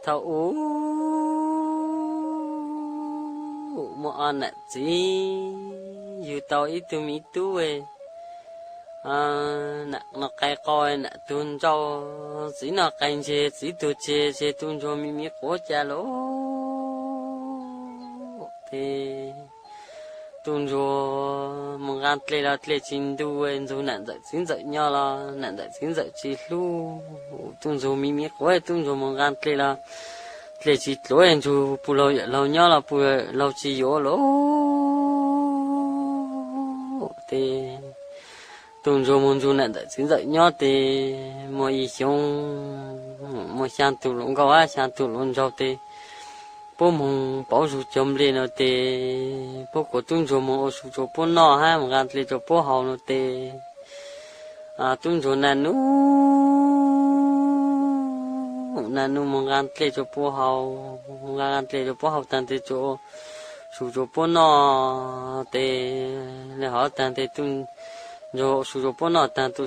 Thaum ub muaj ob nam txiv yug tau ib tug me tub, nam no qai qau nam tug nrau, txiv no qai ntseg txiv tug tseg, tseg tug ntsuag me me quav ca lawm. Ces tug ntsuag mus nqa dlej los dlej tsis ntu, ntxug nam ntxawm txiv ntxawm nyob los nam ntxawm txiv ntxawm tsis hlub. Tug ntsuag me me quav, tug ntsuag mus nqa dlej los dlej tsis dluav, ntxug puj laug yawm laug nyob los puj laug tsis yuav lawm. Ces tug ntsuag mus ntxug nam ntxawm txiv ntxawm nyob ces muaj ib xyoo, muaj xyaa tug hluas nkauj hab xyaa tug hluas nraug ces puab moog pauv zug cov nplej no ces puab kuas tub ntsuag moog ua su rua puab noj hab moog nqa dlej rua puab haus no ces tub ntsuag naj nub, naj nub moog nqa dlej rua puab haus, nqa dlej rua puab haus taag tes tsuas ua su rua puab noj ces le hov taag tes tub ntsuag ua su rua puab noj taag tub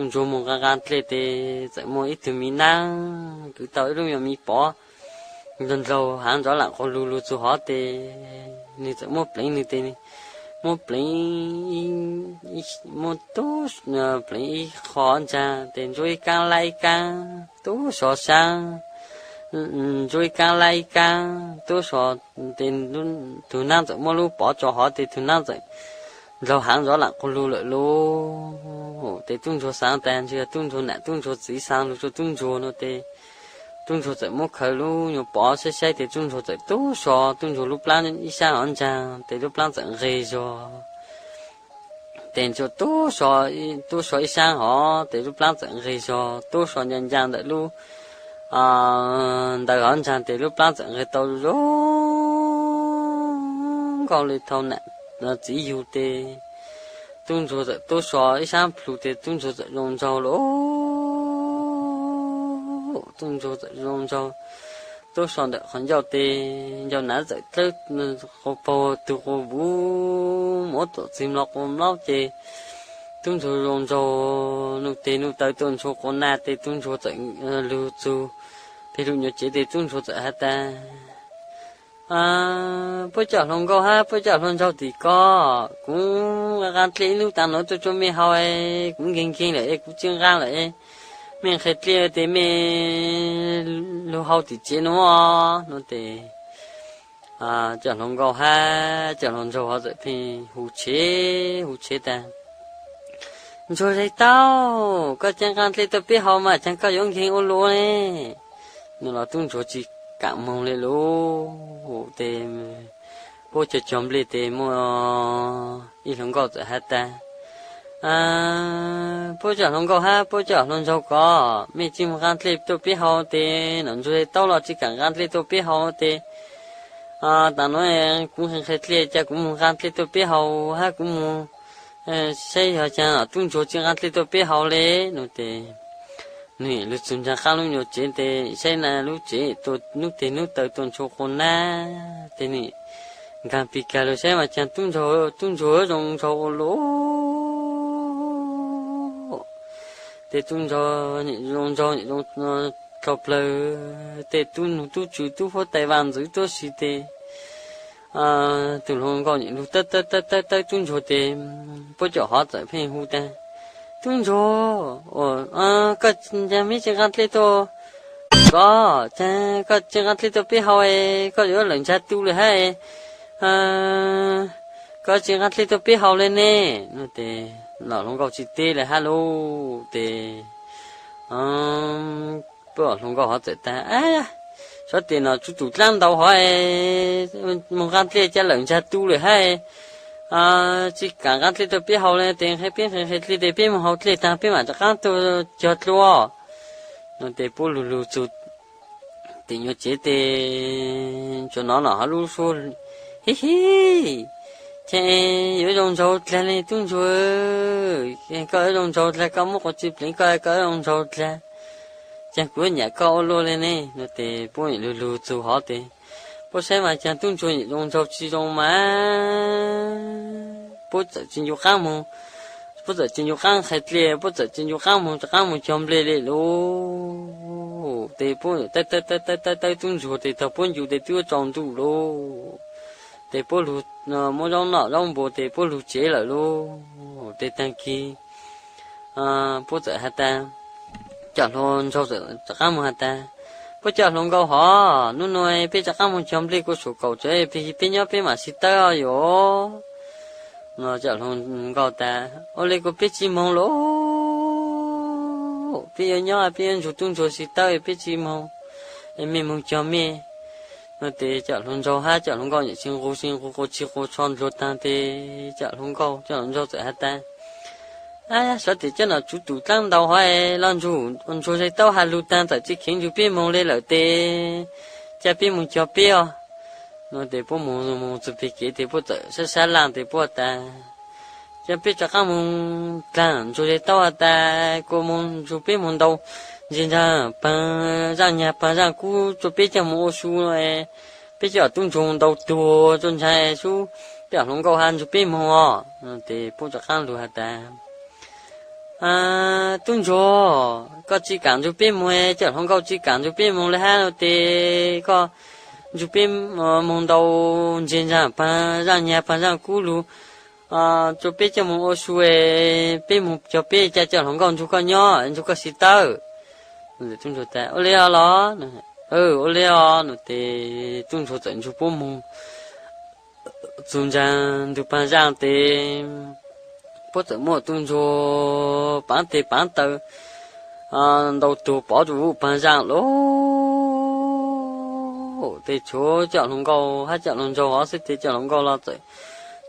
ntsuag moog nqa nqa dlej tes txawm muaj ib tug mi naab kwv tau ib lub me nyuam mi pov nrov nraug haav nrov laam quas lug lug txug hov tes nwg txawm muab pleev nwg tes, muab pleev, muab tub pleev ib qho ntsaag tes ntsuab ib kaab laib ib kaab tub sov saab, ntsuab ib kaab laib ib kaab tub sov tes tug naab txawm muab lub pov tso hov tes tug naab txawm nraug haav nrov laam quas lug lawm lauj. Ces tub ntsuag xaav tas ntsuas yog tub ntsuag nam tub ntsuag txiv xaav lug rua tub ntsuag no tes tub ntsuag txawm muab khaws lub nyuas pov saib saib tes tub ntsuag txawm tub sov tub ntsuag lub plaab ib saab hov ntsaag tes lub plaab txawm nqeg zog. Tes ntsuas tub sov ib saab hov tes lub plaab txawm nqeg zog, tub sov ncaa ncaa ntawm lub ntawd hov ntsaag tes lub plaab txawm nqeg tau zoo nkauj le thaum nam txiv yug tes tub ntsuag txawm tub sov ib saab plhu tes tub ntsuag txawm zoo nraug lauj. Tub ntsuag txawm zoo nraug, tub sov ntawm qhov ncauj tes ncauj nav txawm dlawb quas paug tug quas vuv, muab tuam txwg mlov quas mlaub ces tub ntsuag zoo nraug, nuj teg nuj taw tuaj ntshua quas naj tes tub ntsuag txawm lug txug peg lug nyuas tsev tes tub ntsuag txawm has tas, puab cov hluas nkauj hab puab cov hluas nraug tim ko, kuv nqa nqaa dlej ib lub taag nuav tuaj rua mej haus, kuv nkeeg nkeeg lawm es kuv tsi nqaa lawm es mej nqhis dlej tes mej lug haus tim tsev nuav. Nuav tes cov hluas nkauj hab cov hluas nraug hov txawm pheej hu tshev hu tshev tas, Ntsuag zais taub, koj tsi nqaa dlej tuaj peb haus mas caag koj yuav nkeeg ua luaj ne. Nuav los tub ntsuag tsi kaam moog le lauj. Tes puab cog cog nplej tes muaj ib hluas nkauj txawm has tas, puab cov hluas nkauj hab puab cov hluas nraug ko, mej tsi moog nqaa dlej tuaj peb haus tes, nom ntsuag zais taub los tsi kaam nqaa dlej tuaj peb haus tes, taag nuav kuv nqhis dlej ca kuv moog nqaa dlej tuaj peb haus hab kuv moog saib yog caag tub ntsuag tsi nqaa dlej tuaj peb haus le. Nuav tes nwg lug txug nraag qaab lub nyuas tsev tes saib na lub tsev tuaj nub teg nub taw tuaj ntshua quas nab tes nwg nkaag pig kag lug saib mas caag tub ntsuag zoo nraug ua luaj. Tes tub ntsuag zoo nraug tau plawg, tej tub nug tub tswv tub huab tais vaaj ntxwv tuab si tes tug hluas nkauj nwg lug tawb tawb tawb tawb tub ntsuag tes puab cov hov txawm pheej hu tas, Tub ntsuag, koj caag meb tsi nqaa dlej tuaj ko, caag koj tsi nqaa dlej tuaj peb haus, koj yuav lawm ntsag tu le hab, koj tsi nqaa dlej tuaj peb haus le ne. Nuav tes los hluas nkauj tsi teb le hab lauj. Tes puab hluas nkauj hov txawm tas, Sov tes nom tsuv tus dlaab ntau hov, moog nqaa dlej ca lawm ntsag tu le hab, tsi kaam nqaa dlej tuaj peb haus le tes nqe peb nqhis dlej tes peb moog haus dlej taag peb maam rov qaab tuaj cog dlua. Nuav tes puab lug lug txug tim nyuas tsev tes tsuas nov nov hov lub suab, Hib hib, caag yuav zoo nraug dlaag le tub ntsuag, koj yuav zoo nraug dlaag, koj muab quas tsi pleev koj, koj yuav zoo nraug dlaag, caag kuv yuav nyam koj ua luaj le ne. Nuav tes puab lug lug txug hov tes puab saib mas caag tub ntsuag zoo nraug tsi zoo mas puab txawm tsi ncu qaab moog, puab txawm tsi ncu qaab nqhis dlej, puab txawm tsi ncu qaab moog rov qaab moog cog nplej le lauj. tes puab tawb tawb tawb tawb tawb tub ntsuag tes thaum puab ncu tes twb yuav tsaus ntuj lauj. Tes puab lug muab zaub noj zaub npua tes puab lug tsev lawm lauj. Tes taag kis puab txawm has tas, cov hluas nraug txawm rov qaab moog has tas, puab cov hluas nkauj hov, nub nua peb rov qaab moog cog nplej kuas saum kaum tsev, peb nyob peb maam sib tawb os yuav. Cov hluas nkauj tas, ua le kuas peb tsi moog lauj, peb yuav nyob peb yuav nrug tub ntsuag sib tawb, peb tsi moog, mej moog cog mej. No tes cov hluas nraug hab cov hluas nkauj nyem tsi nqus tsi nqus quas tsi quas tsho ntsuag taag tes cov hluas nkauj cov hluas nraug txawm has tas, sawv tes coj nom tsuv tus dlaab ntau hov los nrug ntsuag zes taub has lug taag txawm tsi kheev nrug peb moog le lawm tes ca peb moog cog peb os. No tes puab moog moog txug peg kev tes puab txawm sab sab laaj tes puab tas, ca peb rov qaab moog dlaag ntsuag zes taub has tas kuas moog nrug peb moog ntaus ntses ntsaag paag zaaj nyag paag zaaj kub rua peb coj moog ua su, peb coj tub ntsuag moog ntaus tuag rua ntsaag sub, peb cov hluas nkauj has nrug peb moog os. Tes puab rov qaab lug has tas, tub ntsuag, koj tsi kaam nrug peb moog, cov hluas nkauj tsi kaam nrug peb moog le hab no tes koj nrug peb moog ntaus ntses ntsaag paag zaaj nyag paag zaaj kub lug rua peb coj moog ua su, peb moog cog peb ca cov hluas nkauj nrug koj nyob nrug koj sib tawb. Tub ntsuag tas, ua le os los? Ua le os no tes tub ntsuag txawm nrug puab moog txug ntsaag ntug paag zaaj tes puab txawm muab tub ntsuag paav teg paav taw ntaus tuag pov rua huv paag zaaj lauj. Tes tshuav cov hluas nkauj hab cov hluas nraug hov xwb tes cov hluas nkauj los txawm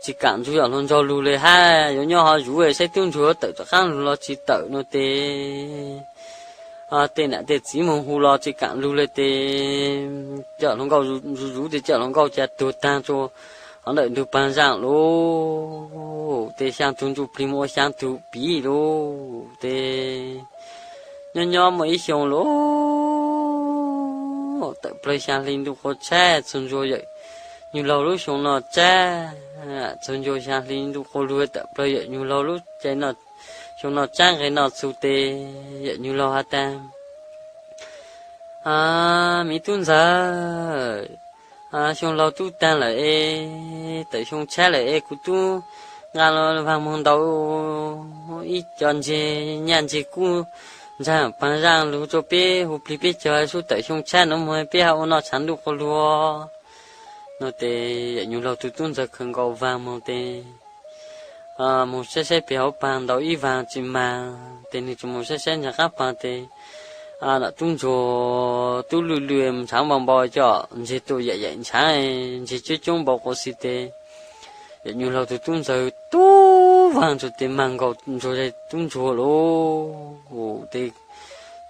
tsi kaam nrug cov hluas nraug lug le hab yuav nyob hov zuv saib tub ntsuag tawm rov qaab lug los tsi tawm no tes tej nam tej txiv moog hu los tsi kaam lug le tes cov hluas nkauj zuv zuv tes cov hluas nkauj ca tuag taag rua hov ntawm ntug paag zaaj lauj. Tes xyaa tug ntsuj plig moog ua xyaa tug piv lauj. Tes nyob nyob muaj ib xyoo lauj, tawm plawg xyaa hli ntuj qhua tshaib txug ntsuag yawm nyuag laug lub xyoo noj tsab, txug ntsuag xyaa hli ntuj qhua lug tawm plawg yawm nyuag laug lub caij noj, xyoo noj tsab nqeg noj txug tes yawm nyuag laug has tas, miv tub ntxawg, xyoo laug tub taag lawm es tawm xyoo tshaib lawm es kuv tub nqa vaag moog ntaus ib co ntses nyaj ntses kub ntsaag paag zaaj lug rua peb hu plig peb cog sub tawm xyoo tshaib nuav moog peb ho ua noj tshaav ntuj qhua lug. No tes yawm nyuag laug tug tub ntxawg khaws nkaus vaag moog tes moog saib saib peg hauv paag ntaus ib vaag tsi maag tes nwg tsi moog saib saib ntsaag qaab paag tes nom tub ntsuag tub lwj lwj ntshaav npau npau coj ntses tuaj yaim yaim ntshaav, ntses coob coob npau quas xi tes yawm nyuag laug tug tub ntxawg tub vaag tsuas tes maag nkaus ntsuag tub ntsuag lauj. Tes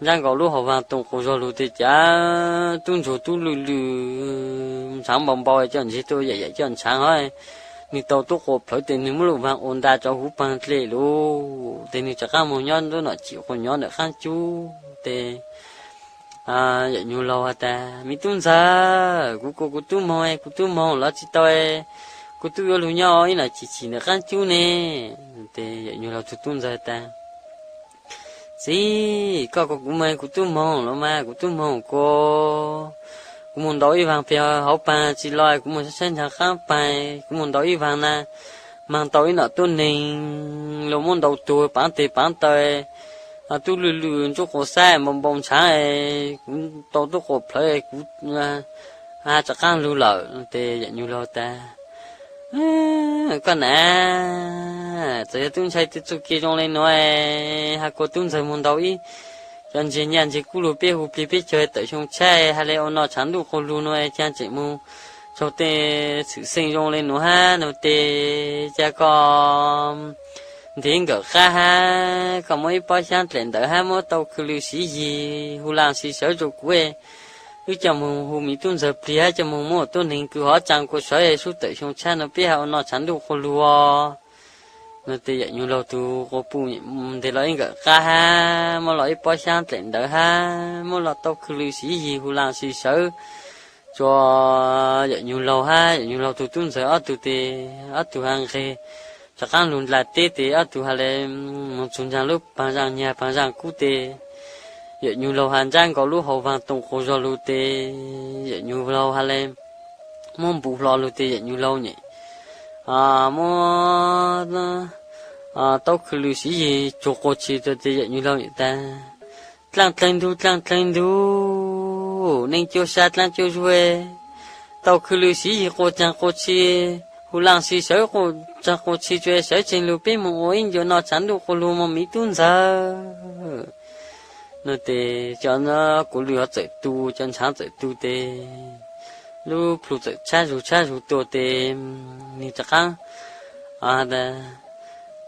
ntsab nkaus lub hauv vaag toom quas zog lug tes cav tub ntsuag tub lwj lwj ntshaav npau npau coj ntses tuaj yaim yaim coj ntshaav hov, nwg tau tub quas plhawv tes nwg muab lub vaag ua nta tsau huv paag dlej lauj. Tes nwg rov qaab moog nyob ntuab nom cim quas nyob ntawm qaab cub tes yawm nyuag laug has tas, miv tub ntxawg, kuv kuas kuv tub moog, kuv tub moog los tsi tau, kuv tub yuav lug nyob ib nom cim chim ntawm qaab cub ne. Tes yawm nyuag laug tug tub ntxawg tas, txiv, koj kuas kuv moog, kuv tub moog los mas kuv tub moog kuas kuv moog ntaus ib vaag peg hauv paag tsi los kuv moog saib saib ntsaag qaab paag, kuv moog ntaus ib vaag na, maag tau ib nom tuab neeg los muab ntaus tuag paav teg paav taw, tub lwj lwj ntsuj quas xaib npau npau ntshaav, kuv tau tub quas plhawv kuv rov qaab lug lawm. Tes yawm nyuag laug tas, koj na, txawm yog tub ntshai tej txuj kev zoo le nuav, has kuas tub ntxawg moog ntaus ib cov ntses nyaj ntses kub lug peb hu plig peb cog tawm xyoo tshaib has le ua noj tshaav ntuj quas lug nuav, caag tseem moog raug tej txhwm xeej zoo le nuav hab nuav tes ca koj ntev nkawm qab hab koj muab ib pob xyaab dlaim ntawv hab muab tau khw lw siv yig hu laj siv sawv rua kuv, wb coj moog hu miv tub ntxawg plig hab coj moog muab tuab neeg kws hov tsaa kua sawv sub tawm xyoo tshaib nuav peb has ua noj tshaav ntuj quas lug. Nuav tes yawm nyuag laug tug quas puj nteg los ib nkawm qab hab muab los ib pob xyaab dlaim ntawv hab muab los tau khw lw siv yig hu laj siv sawv rua yawm nyuag laug hab yawm nyuag laug tug tub ntxawg ob tug tes ob tug has nqeg rov qaab lug ndla teb tes ob tug has le moog txug ntsaag lub paag zaaj nyag paag zaaj kub tes Yawm Nyuj Laug has ntsab nkaus lub hau vaag toom quas zog lug tes, Yawm Nyuj Laug has le muab npu hlo lug tes Yawm Nyuj Laug nyem muab tau khw lw siv yig tsuag quas tshis rua tes Yawm Nyuj Laug nyem tas, dlaaj dlaeg ntug dlaaj dlaeg ntug, neej cuab sab dlaab cuab zuag, tau khw lw siv yig quas tsaag quas tshis, hu laaj si sawv quas tsaag quas tshis tsua sawv tseeg lug peb moog ua ib ncua noj tsaav ntuj quas lug moog miv tub ntxawg. No tes cov kuv lw txawm tu, cov ntshaav txawm tu tes lub plhu txawm tshab zug tshab zug tua tes nwg rov qaab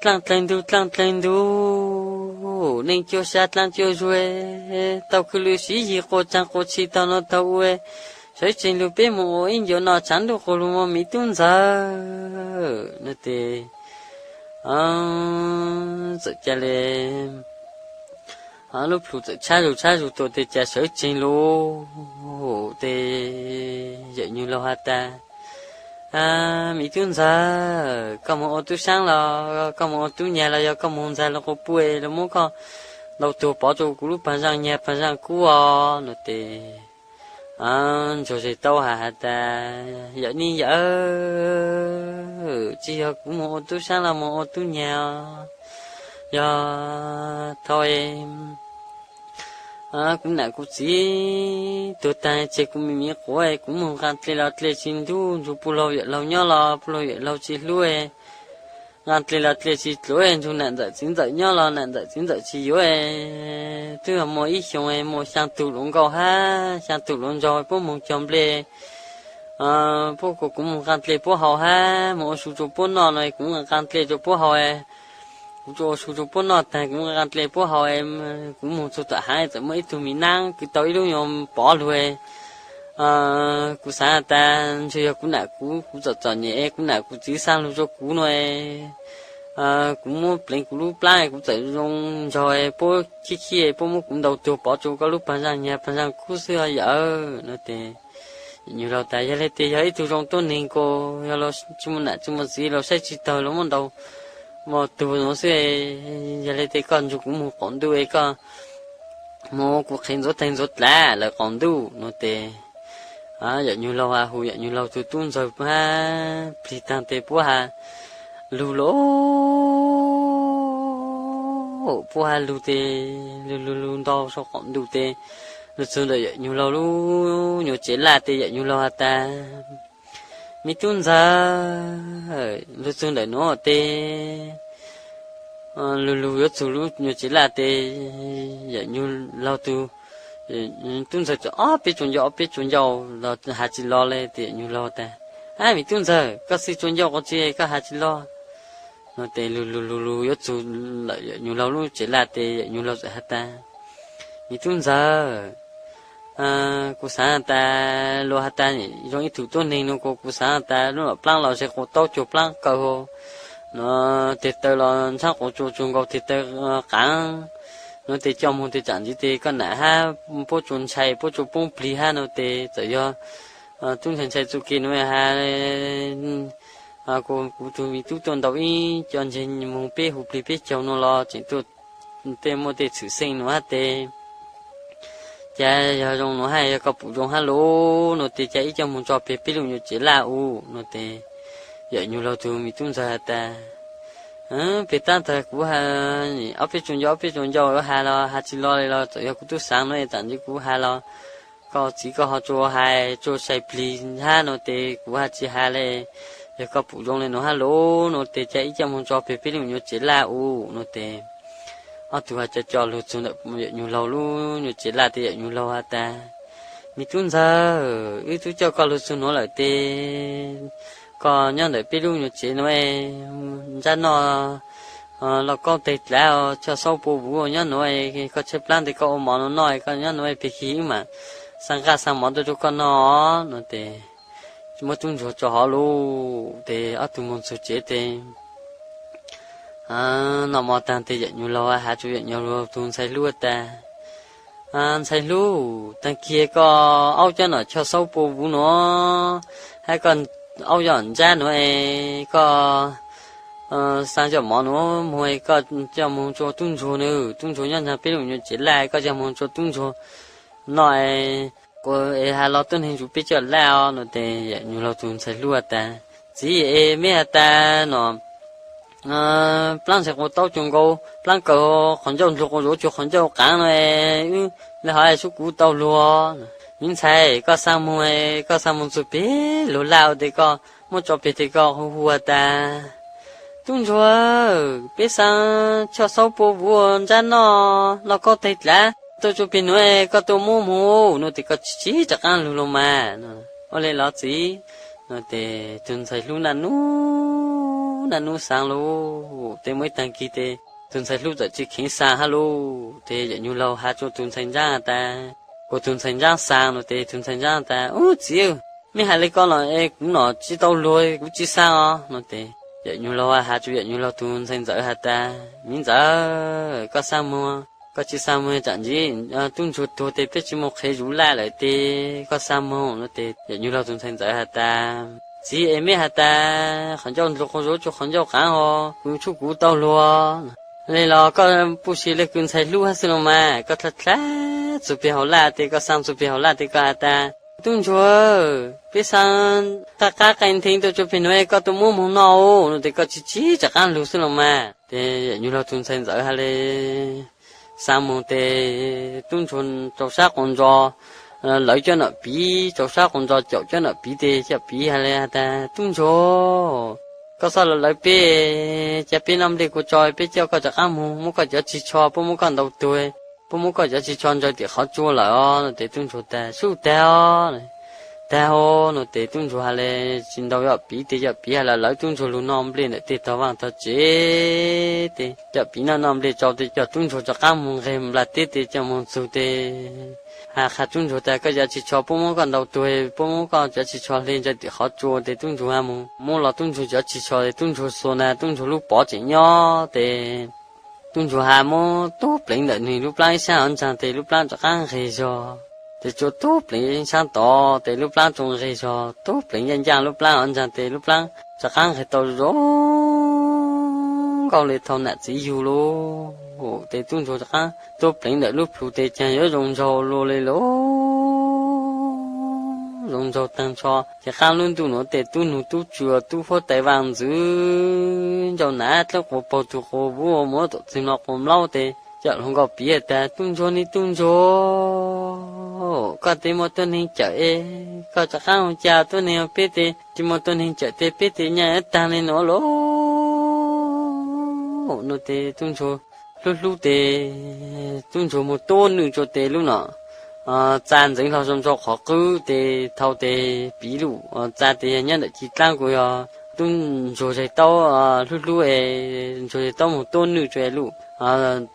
dlaaj dlaeg ntug dlaaj dlaeg ntug, neej cuab sab dlaab cuab zuag, tau khw lw siv yig quas tsaag quas tshis taug nuav taug ua, sawv tseeg lug peb moog ua ib ncua noj tsaav ntuj quas lug moog miv tub ntxawg. No tes txawm ca le lub plhu txawm tshab zug tshab zug tua tes ca sawv tseeg lug tes Yawm Nyuj Laug has tas, miv tub ntxawg, koj moog ua tub saab los koj moog ua tub nyag los yog koj moog ntxag lug quas puj lug muab koj ntaus tuag pov rua kuv lub paag zaaj nyag paag zaaj kub os. No tes ntsuag zes tau has has tas, yawm nij yawm, tsi yog kuv moog ua tub saab los moog ua tub nyag os, yog thaus kuv nam kuv txiv tuag taag tseg kuv me miv quav, kuv moog nqaa dle los dle tsi ntub, nrug puj laug yawm laug nyob los puj laug yawm laug tsi hlub, nqaa dle los dle tsi dluav, nrug nam ntxawm txiv ntxawm nyob los nam ntxawm txiv ntxawm tsi yuav. Twb muaj ib xyoo muaj xyaa tug luav nkauj hab xyaa tug luav ntsaug puab moog cog nplej puab kuas kuv moog nqaa dle puab haus hab moog ua su rua puab noj no, kuv nqaa dle rua puab haus, kuv ua su rua puab noj taag kuv nqaa dle puab haus, kuv moog txug tom haav txawm muaj ib tug miv naab kwv tau ib lub nyuas pov lug. Kuv xaav has tas ntshe yog kuv nam kuv, kuv txom txom nyem, kuv nam kuv txiv xaa lug rua kuv no, kuv muab pleev kuv lub plaab kuv txawm zoo nraug, puab khib khib puab muab kuv ntaus tuag pov rua koj lub paag zaaj nyag paag zaaj kub xwb os yawm. No tes Yawm Nyuj Laug tas, yog le tes yog ib tug zoo tuab neeg kuas yog tsi muaj nam tsi muaj txiv los saib tsi taug los muab ntaus tuag nuav xwb, yog le tes koj nrug kuv moog qaum ntuj es koj moog ua kuv qhev ntxuav taag ntxuav dlav lawm qaum ntuj. No tes Yawm Nyuj Laug has hu Yawm Nyuj Laug tug tub ntxawg hab plig taag tes puab has lug lug, puab has lug tes lug lug lug ntau sau qaum ntuj tes lug txug ntawm Yawm Nyuj Laug lub nyuas tsev laj tes Yawm Nyuj Laug has tas, miv tub ntxawg, lug txug ntawm nuav tes lug lug yuav txug lub nyuas tsev laj tes Yawm Nyuj Laug tug tub ntxawg txawm ob peb tsuas ncauj ob peb tsuas ncauj los has tsi los le tes Yawm Nyuj Laug tas, ab miv tub ntxawg, koj xwb tsuas ncauj quas tsi koj has tsi los? No tes lug lug lug lug yuav txug lawm Yawm Nyuj Laug lub tsev laj tes Yawm Nyuj Laug txawm has tas, miv tub ntxawg, kuv xaav has tas luas has tas zoo ib tug tuab neeg no kuas kuv xaav has tas lub lom plaab los ze quas taub cuag plaab kaw hau, no tes taw los ntshaab quas tsua tsuag nkaus tes taw qaav, no tes coj moog tes tsaam ntxiv tes koj nam hab puab tsuas ntshai puab tsuas poob plig hab no tes txawm yog tub ntshai ntshai txuj kev nuav has kuas kuv tug miv tub tuaj ntaus ib co ntseg moog peb hu plig peb caug nuav los tseem tuaj tej muaj tej txhwm xeej nuav hab tes ca yog zoo nuav hab yog koj pum zoo hab lauj no tes ca ib co moog tso peg peb lub nyuas tsev laj u no tes Yawm Nyuj Laug tug miv tub ntxawg has tas, peg tab tag kuv ob peb tsuas ncauj ob peb tsuas ncauj yuav has los has tsi los li los txawm yog kuv tub xaav nuav es tsaam ntxiv kuv has los koj txiv koj ho tsuas hais tsuas sai plig hab no tes kuv has tsi has le, yog koj pum zoo le nuav hab lauj no tes ca ib co moog tso peg peb lub nyuas tsev laj u no tes ob tug has co co lug txug ntawm Yawm Nyuj Laug lub nyuas tsev laj tes Yawm Nyuj Laug has tas, miv tub ntxawg, wb tub coj koj lug txug nuav lawm tes koj nyob ntawm peb lub nyuas tsev nuav ntsab noj lauj kaub teg dlav, choj xaub pua vuv nyob nuav, koj tshaib plaab tes koj ua mov nuav noj, koj nyob nuav peg kig wb maam xaa nqaj xaa mov tuaj rua koj noj no tes muab tub ntsuag tso hov lug tes ob tug moog txug tsev tes noj mov taag tes Yawm Nyuj Laug has rua Yawm Nyuj Laug tug ntxhais hlub tas, ntxhais hlub, taag kig koj aub cov nom choj xaub pua vuv nuav hab koj aub yoj ntsab nuav es koj Xaa coj mov nuav moog, koj coj moog rua tub ntsuag nws, tub ntsuag nyob nraag peb lub nyuas tsev laj, koj coj moog rua tub ntsuag noj, kuas es has los tuab neeg zuv peb coj laj os no. Tes yawm nyuag laug tug ntxhais hlub has tas, txiv es meb has tas no, plaab ntshai quas taub cuag nkaus plaab kaws, qhov ncauj ndlug quas zuav cuag qhov ncauj qaav no, wb le hov sub kuv tau luag. Miv ntxhais, koj xaa moog, koj xaa moog txug peg luag laj ua tes koj muab tso peg tes koj hu hu has tas, tub ntsuag, peb xaa choj xaub pua vuv ntsab noj lauj kaub teg dlav tuaj tsua peg nuav, koj tuaj muab moog no tes koj tsi tsi rov qaab lug lug mas. Ua le los txiv no. Tes tug ntxhais hlub naj nub naj nub xaa lug, tes muaj ib taag kig tes tug ntxhais hlub txawm tsi kheev xaa hab lug, tes yawm nyuag laug has rua tug ntxhais ntsaab has tas, kuas tug ntxhais ntsaab xaa no. Tes tug ntxhais ntsaab has tas, ub txiv, meb has le koj los es kuv nom tsi tau luag, kuv tsi xaa os no. Tes yawm nyuag laug has rua yawm nyuag laug tug ntxhais ntxawm has tas, miv ntxawm, koj xaa moog, koj tsi xaa moog, tsaam ntsis tub ntsuag tuag tes peb tsi moog qhev zuv laj lawm tes koj xaa moog no. Tes yawm nyuag laug tug ntxhais ntxawm has tas, txiv es meb has tas qhov ncauj ndlug quas zuav cuag qhov ncauj qaav hov, kuv tshub kuv tau luag le los koj puj si le kws ntxhais hlub hab xwb los mas, koj dlha dlha txug peg hauv laj tes koj xaa txug peg hauv laj tes koj has tas, tub ntsuag, peb xaa qab qab qe nthe tuaj tsua peg nuav, koj tuaj muab moog noj no tes koj tsi tsi rov qaab lug xwb los mas. Tes yawm nyuag laug tug ntxhais ntxawm has le xaa moog tes tub ntsuag rua sab quas ntsos, lawv cov nom piv rua sab quas ntsos caum cov nom piv tes cov piv has le has tas, tub ntsuag, koj xob lawv lawv peb, ca peb noj nplej kua tso peb coj koj rov qaab moog, muab koj cov rig tsho puab muab koj ntaus tuag, puab muab koj cov rig tsho ntsaws tim qhov tsua lawm os no. Tes tub ntsuag tas, sub tag os, tag os no. Tes tub ntsuag has le tsi ntau cov piv tes cov piv has le lawv tub ntsuag lug noj nplej ntawm tej tog vaaj tog tsev tes cov piv noj noj nplej tsau tes cov tub ntsuag rov qaab moog nqeg nplaj teb tes cov moog txug tes has qha tub ntsuag tas, koj cov rig tsho puab muab koj ntaus tuag, puab muab koj cov rig tsho hle ntsaws tim qhov tsua. Tes tub ntsuag has moog muab los tub ntsuag cov rig tsho tes tub ntsuag xuas na tub ntsuag lub pov tseem nyob tes tub ntsuag has muab tub pleev ntawm nwg lub plaab ib saab hov ntsaag tes lub plaab rov qaab nqeg zog. Tes tsua tub pleev saab tod tes lub plaab tsua nqeg zog, tub pleev ncaaj ncaaj lub plaab hov ntsaag tes lub plaab rov qaab nqeg tau zoo nkauj le thaum nam txiv yug lug. Tes tub ntsuag rov qaab tub pleev ntawm lub plhu tes caag yuav zoo nraug lug le lug, zoo nraug taag nrho. Ces qaab lub ntuj nuav tes tub nug tub tswv tub huab tais vaaj ntxwv ncau nav dlawb quas paug tug quas vuv ua muab tom txwg no quas mlaub tes cov hluas nkauj piv tas, tub ntsuag ne tub ntsuag, koj tes muaj tuab neeg cawm es koj rov qaab ua cas tuab neeg ua peb tes tsi muaj tuab neeg cawm tes peb tes nyaaj taag le nuav lauj no. Tes tub ntsuag hlub hlub tes tub ntsuag moog tuab nwj tsua tes lub no txaj ntxeev hlo zoo nraug qhov qwb tes thau tes piv lub txaj tes yog nyob ntawm ci dlaab kuas yog tub ntsuag zag taub hlub hlub es ntsuag zag taub moog tuab nwj tsua lub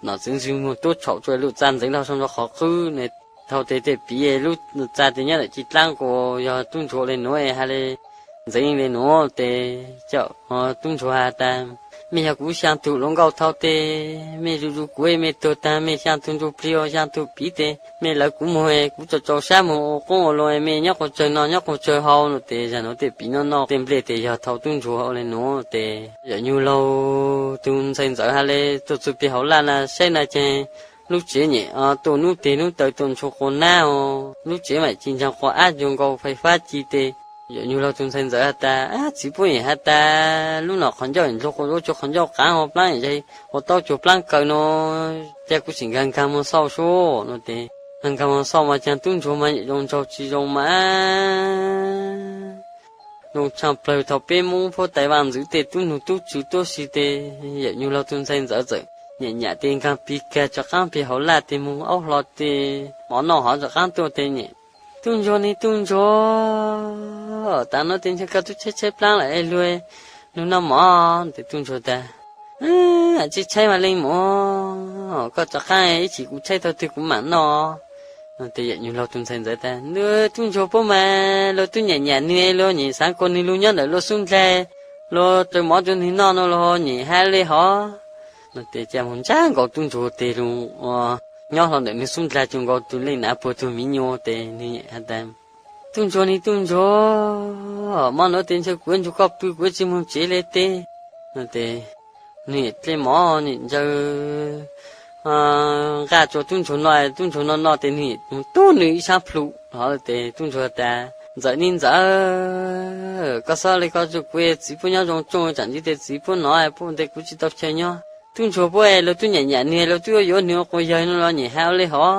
nom txwv ntxwg moog tuab tshaum tsua lub txaj ntxeev hlo zoo nraug qhov qwb ne. Thau tes tej piv lub txaj tes nyob ntawm ci dlaab kuas yog tub ntsuag le nuav has le ntxeev le nuav tes cov tub ntsuag has tas, mej yog kuv xyaa tug hluas nkauj thau tes mej zuj zus kuv mej tuag taag mej xyaa tug ntsuj plig ua xyaa tug piv tes mej lawv kuv moog kuv tau rau sab moog ua qoob ua loo mej nyob quas tsawg noj nyob quas tsawg haus no. Tes zag nuav tej piv noj noj tej nplej tes yog thau tub ntsuag ua le nuav tes yawm nyuag laug tug ntxhais ntxawm has le tuaj txug peg hauv laj na saib na ces lub tsev nyem tuaj nub teg nub taw tuaj ntshua quas nab os, lub tsev mam ci ntsaag quas ab cuag nkaus fais fab ci tes yawm nyuag laug tug ntxhais ntxawm has tas, ab txiv puab nyem has tas lub nom qhov ncauj ndlug quas zuav cuag qhov ncauj qaav hov plaab nyem zag quas taub cuag plaab kaws no, ca kuv tseem nkaag nkaag moog xauj sub no tes nkaag nkaag moog xauj mas caag tub ntsuag mas nyem zoo nraug tsi zoo mas zoo tshaaj plawg thaum peb Moob huab tais vaaj ntxwv tej tub nug tub tswv tuab si tes yawm nyuag laug tug ntxhais ntxawm txawm nyam nyam tes nkaag piv kag rov qaab peg hauv laj tes moog aub hlo tes mov noj hov rov qaab tuaj tes nyem, tub ntsuag ne tub ntsuag, tav no tes ntshe koj tub tshaib tshaib plaab lawm es lug lug noj mov tes tub ntsuag tas, tsi tshaib mas leej muam, koj rov qaab ib chim kuv tshaib tau twg kuv mam noj no tes yawm nyuag laug tug ntxhais ntxawm tas, tub ntsuag puab mas luag tub nyam nyam nwg luag nyem xaav kuas nwg lug nyob ntawm luag xub ndlag, luag raws mov rua nwg noj no luag nyem hab le hov no tes ca moog ntsab nkaus tub ntsuag tes lug nyob hlo ntawm nwg xub ndlag cuag nkaus tug leej nav puag tug miv nyuas tes nwg has tas, tub ntsuag ne tub ntsuag, mov nuav tes ntshe kuv yuav nrug koj pw kuv yuav tsi moog tsev le tes Ces nws dlej mov nim ntsaws nqaj rua tub ntsuag noj, tub ntsuag noj noj ces nws mus tub nws ib sab plhu hov ces tub ntsuag tas, Ntxawm ne ntxawm, koj xob li koj rua kuv, txiv puab nyob zoo tsooj, tsam ntxiv tes txiv puab nov puab tes kuv tsi tau chaw nyob. Tub ntsuag puab luag tub nyam nyam nwg, luag tub yuav yuav nwg ua quas yawg no los nyem has ua le hov.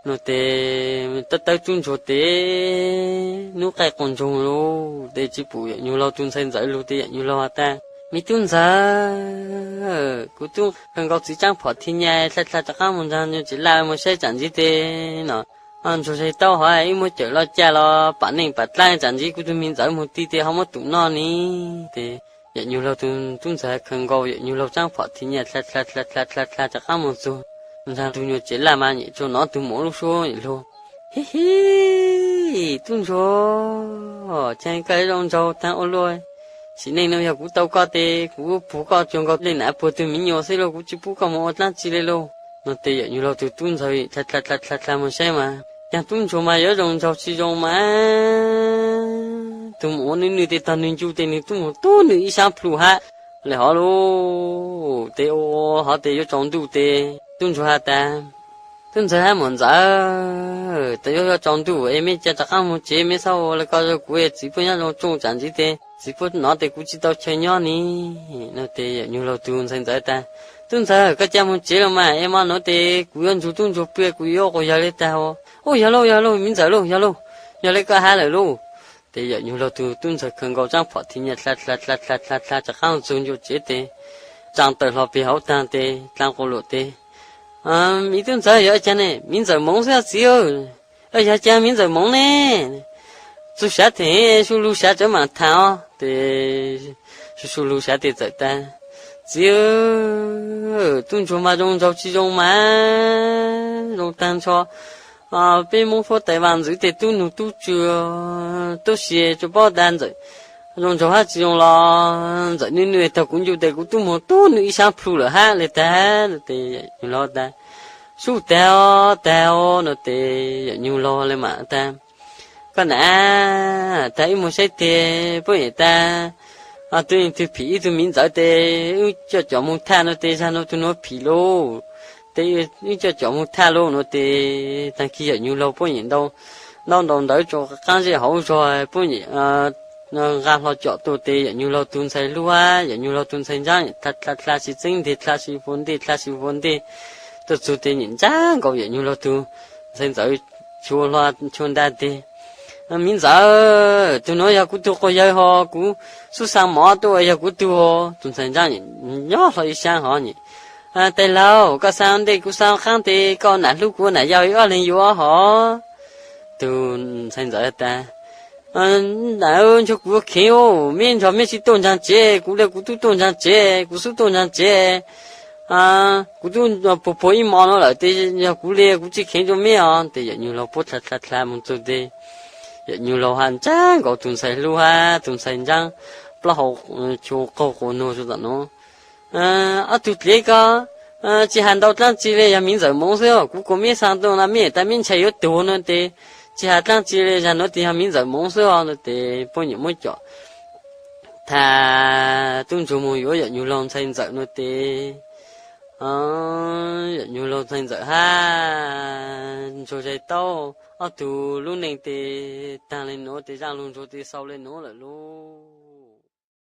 No tes tawb tawb tub ntsuag tes nub qaij quas ntsoog lug tes tsi pum yawm nyuag laug tug ntxhais ntxawm lug tes yawm nyuag laug has tas, Me tub ntxawm, kuv tub khaws nkaus txiv tsaab phom thi nyas dlha dlha rov qaab moog nraag nyuas tsev laj moog saib tsam ntxiv tes no ntsuag zag taub hov ib muab cawm loj caj los pam neej pam dlaab, tsam ntxiv kuv tug me ntxawm moog ti tes ho muab tum noj ne. Tes yawm nyuag laug tug tub ntxawg khaws nkaus yawm nyuag laug tsaab phom thi nyas dlha dlha dlha dlha dlha rov qaab moog txug nraag tug nyuas tsev laj mas nyem tsuas nov tug muam lub suab lug, Hib hib, tub ntsuag, caag koj zoo nraug taag ua luaj. Sim neej no yog kuv tau koj tes kuv puag koj cuag nkaus le nam puag tug miv nyuas xwb lauj, kuv tsi pub koj moog ua dlaab tsi le lauj. No tes yawm nyuag laug tug tub ntxawg dlha dlha dlha dlha moog saib mas caag tub ntsuag mas yuav zoo nraug tsi zoo mas tug muam ua nwj nwj tes tog nwg ncu tes nwg tub moog tub nwg ib sab plhu hab le hov lauj. Tes ua hov tes yuav tsaus ntuj tes tub ntsuag has tas, Tub ntxawg hab muam ntxawm, tes yuav yuav tsaus ntuj es meb ca rov qaab moog tsev, meb xob ua le koj rua kuv, txiv puab nyob zoo tsooj, tsam ntxiv tes txiv puab nov tes kuv tsi tau chaw nyob ne. No tes yawm nyuag laug tug ntxhais ntxawm tas, Tub ntxawg, koj ca moog tsev los mas es mo nuav tes kuv yuav nrug tub ntsuag pw, kuv yuav ua quas yawg le taag. Ua yog lauj, yog lauj, miv ntxawm lauj, yog lauj, yog le koj hab lawm lauj. Tes yawm nyuag laug tug tub ntxawg khaws nkaus tsaab phom thi nyas dlha dlha dlha dlha dlha rov qaab txug ncua tsev tes tsaa tawm hlo peg hauv taag tes dlaa quas luam tes, Miv tub ntxawg, yog ua caag ne? Miv ntxawm moov xwb txiv. Yog caag miv ntxawm moov ne? Txug sav tes su lug sav tsawv maam thaam os. Tes su su lug sav tes txawm tas, Txiv, tub ntsuag mas zoo nraug tsi zoo mas zoo taag nrho. Peb Moob huab tais vaaj ntxwv tes tub nug tub tsw, tub si tsi paub tas ntxawm zoo nraug hab tsi zoo los ntxawm nwj nwj tog kuv ncu tes kuv tub moog tub nwj ib sab plhu lawm hab le taag. Tes yawm nyuag laug tas, Sub taag os, taag os. No tes yawm nyuag laug le maam tas, Koj nam, taag ib muag saib tes puab nyem tas, tug twg phim ib tug miv ntxawm tes wb coj com moog thaj. No tes zag nuav tug nuav phim lauj, tes wb coj com moog thaj lauj. No tes taag kig yawm nyuag laug puab nyem ntaus ntaub ntaus ntawv rua qaab zej hauv zog, puab nyem nqa hlo com tuaj tes yawm nyuag laug tug ntxhais hlub hab yawm nyuag laug tug ntxhais ntsaab dlha dlha dlha si txeeb nteg dlha si puag ntej dlha si puag ntej tuaj txug tes nyem ntsaab nkaus yawm nyuag laug tug ntxhais ntxawm chua hlo chua nta tes, Miv ntxawm, tug nuav yog kuv tug quas yawg hos, kuv xub xaa mov tuaj yog kuv tug hos. Tug ntxhais ntsaab nyob hlo ib sab hov nyem, Tais laug, koj xaa ntej kuv xaa qaab tes koj nam hlub kuv nam yau ib ob leeg yuav hos. Tug ntxhais ntxawm tas, Nam, nrug kuv kheev, meb nrug meb tsi tuaj ntsaag tsev, kuv le kuv tub tuaj ntsaag tsev, kuv xub tuaj ntsaag tsev, kuv tub puag puag ib mo nuav lawm tes yog kuv le kuv tsi kheev rua meb os. Tes yawm nyuag laug puab dlha dlha dlha moog txug tes yawm nyuag laug has ntsaab nkaus tug ntxhais hlub hab tug ntxhais ntsaab plaub hau chua qaug quas nuag rua tom nuav, Ob tug dlev ko, tsi has ntau dlaab tsi le, yog miv ntxawm moov xwb. Kuv kuas meb xaa tuaj no meb tas meb ntshai yuav tuag no tes tsi has dlaab tsi le, zag nuav tes yog miv ntxawm moov xwb os. No tes puab nyem muab com thaj tub ntsuag moog yuav yawm nyuag laug ntxhais ntxawm no tes yawm nyuag laug ntxhais ntxawm hab ntsuag zais taub, ob tug lub neej tes taag le nuav tes zaaj lug ntsuag tes xaus le nuav lawm lauj.